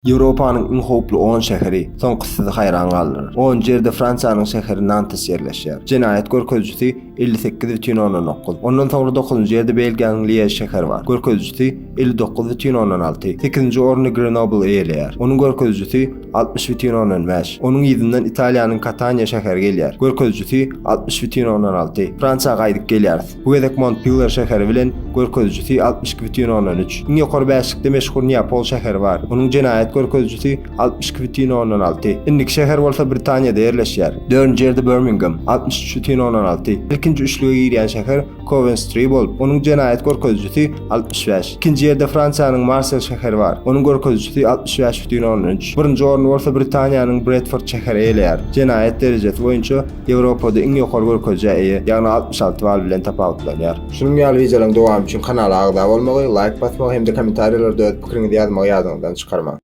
Ýewropanyň iň howply on şäheri, soňkusy sizi haýran galdyrar. Onunjy ýerde Fransiýanyň şäheri Nantes ýerleşýär. Jenaýat görkezijisi 58,9. Ondan soňra dokuzynjy ýerde Belgiýanyň Liýež şäheri bar. Görkezijisi 59,6. Sekizinji orny Grenobl eýeleýär. Onuň görkezijisi 60,5. Onuň yzyndan Italiýanyň Kataniýa şäheri gelýär. Görkezijisi 60,6. Fransiýa gaýdyp gelýäris. Bu gezek Montpiller şäheri bilen görkezijisi 62,3. Iň ýokary bäşlikde meşhur Neapol şäheri bar. Onuň jenaýat görkezijisi 62,6. Indiki şäher bolsa Britaniýada ýerleşýär. Dördünji ýerde Birmingem, 63,6. Ilkinji üçlüge girýän şäher Kowenstri bolup, onuň jenaýat görkezijisi 65. Ikinji ýerde Fransiýanyň Marsel şäheri bar. Onuň görkezijisi 65,3. Birinji orny bolsa Britaniýanyň Bredford şäheri eýeleýär. Jenaýat derejesi boýunça Ýewropada iň ýokary görkezijä eýe, ýagny 66 bal bilen tapawutlanýar. Şunuň ýaly wideolaryň dowamy üçin kanala agza bolmagy, laýk basmagy hem-de kommentariýalarda öz pikiriňizi ýazmagy ýadyňyzdan çykarmaň.